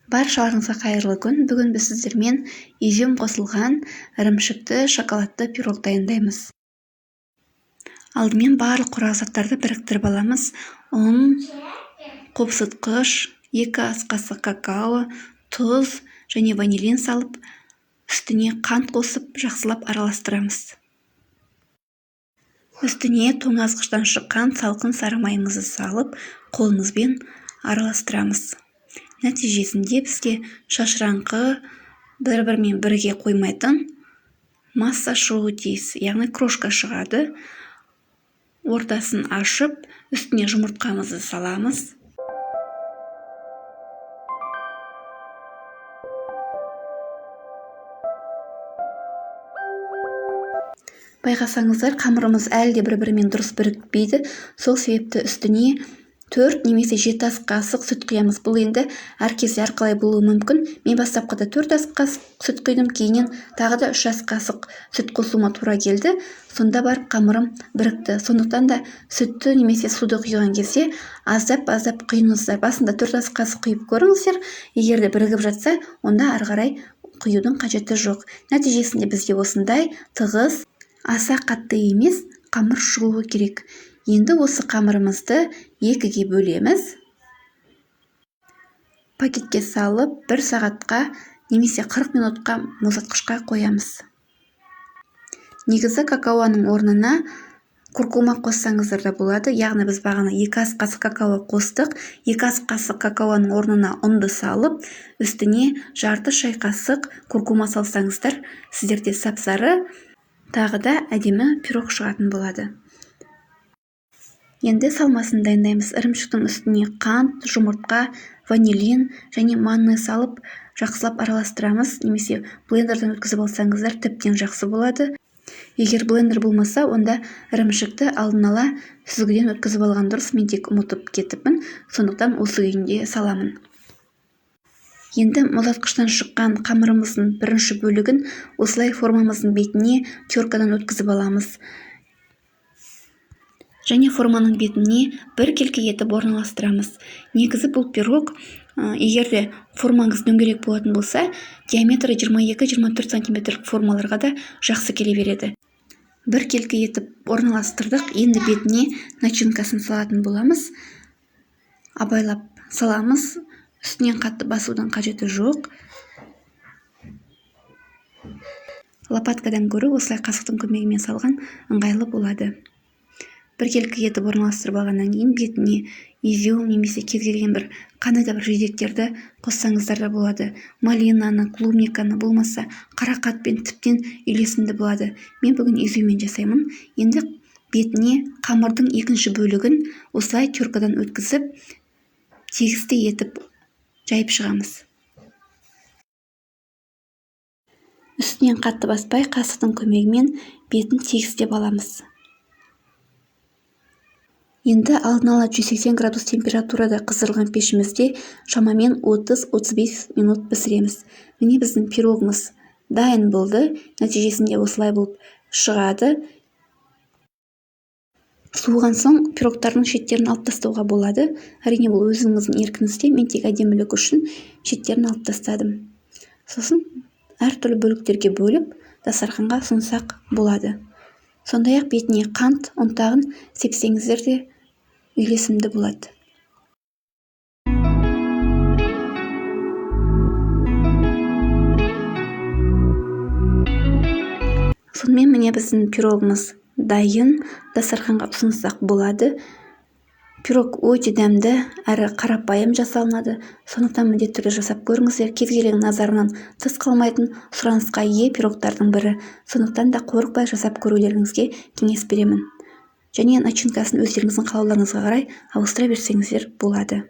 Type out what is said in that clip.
Баршаларыңызға қайырлы күн. Бүгін біз сіздермен изюм қосылған ірімшікті шоколадты пирог дайындаймыз. Алдымен барлық құрғақ заттарды біріктіріп аламыз. Ұн, қопсытқыш, 2 ас қасық какао, тұз және ванилин салып, үстіне қант қосып жақсылап араластырамыз. Үстіне тоңазытқыштан шыққан салқын сары майымызды салып, қолымызбен араластырамыз. Нәтижесінде бізге шашыраңқы, бір-бірімен бірге қоймайтын масса шығуы тиіс, яғни крошка шығады. Ортасын ашып, үстіне жұмыртқамызды саламыз. Байқасаңыздар, қамырымыз әлі де бір-бірімен дұрыс бірікпейді. Сол себепті үстіне 4 немесе 7 ас қасық сүт құямыз. Бұл енді әр кезде әрқалай болуы мүмкін. Мен бастапқыда 4 ас қасық сүт құйдым, кейіннен тағы да 3 ас қасық сүт қосуыма тура келді. Сонда барып қамырым бірікті. Сондықтан да сүтті немесе суды құйған кезде аздап-аздап құйыңыздар. Басында 4 ас қасық құйып көріңіздер. Егер де бірігіп жатса, онда ары қарай құюдың қажеті жоқ. Нәтижесінде бізге осындай тығыз, аса қатты емес қамыр шығуы керек. Енді осы қамырымызды 2-ге бөлеміз. Пакетке салып, 1 сағатқа немесе 40 минутқа мұздатқышқа қоямыз. Негізі какаоның орнына куркума қоссаңыздар да болады. Яғни біз бағана 2 ас қасық какао қостық. 2 ас қасық какаоның орнына ұнды салып, үстіне жарты шай қасық куркума салсаңыздар, сіздерде сап-сары, тағы да әдемі пирог шығатын болады. Енді салмасын дайындаймыз. Ірімшіктің үстіне қант, жұмыртқа, ванилин және манны салып жақсылап араластырамыз. Немесе блендерден өткізіп алсаңыздар тіптен жақсы болады. Егер блендер болмаса, онда ірімшікті алдын ала сүзгіден өткізіп алған дұрыс. Мен тек ұмытып кетіппін, сондықтан осы күйінде саламын. Енді мұздатқыштан шыққан қамырымыздың бірінші бөлігін осылай формамыздың бетіне теркадан өткізіп аламыз. Және форманың бетіне біркелкі етіп орналастырамыз. Негізі бұл пирог, егер де формаңыз дөңгелек болатын болса, диаметрі жиырма екі, жиырма төрт сантиметрлік формаларға да жақсы келе береді. Біркелкі етіп орналастырдық. Енді бетіне начинкасын салатын боламыз. Абайлап саламыз. Үстінен қатты басудың қажеті жоқ. Лопаткадан гөрі осылай қасықтың көмегімен салған ыңғайлы болады. Біркелкі етіп орналастырып алғаннан кейін бетіне изюм немесе кез келген бір қандай да бір жидектерді қоссаңыздар да болады. Малинаны, клубниканы, болмаса қарақатпен тіптен үйлесімді болады. Мен бүгін изюммен жасаймын. Енді бетіне қамырдың екінші бөлігін осылай теркадан өткізіп, тегістей етіп жайып шығамыз. Үстінен қатты баспай, қасықтың көмегімен бетін тегістеп аламыз. Енді алдын ала 180 градус температурада қыздырылған пешімізде шамамен отыз-отыз бес минут пісіреміз. Міне біздің пирогымыз дайын болды. Нәтижесінде осылай болып шығады. Суыған соң пирогтардың шеттерін алып тастауға болады. Әрине бұл өзіңіздің еркіңізде. Мен тек әдемілік үшін шеттерін алып тастадым. Сосын әртүрлі бөліктерге бөліп дастарханға ұсынсақ болады. Сондай-ақ бетіне қант ұнтағын сепсеңіздер де үйлесімді болады. Сонымен міне біздің пирогымыз дайын, дастарханға ұсынсақ болады. Пирог өте дәмді әрі қарапайым жасалынады. Сондықтан міндетті түрде жасап көріңіздер. Кез келген назарынан тыс қалмайтын сұранысқа ие пирогтардың бірі. Сондықтан да қорықпай жасап көрулеріңізге кеңес беремін. Және начинкасын өздеріңіздің қалауларыңызға қарай ауыстыра берсеңіздер болады.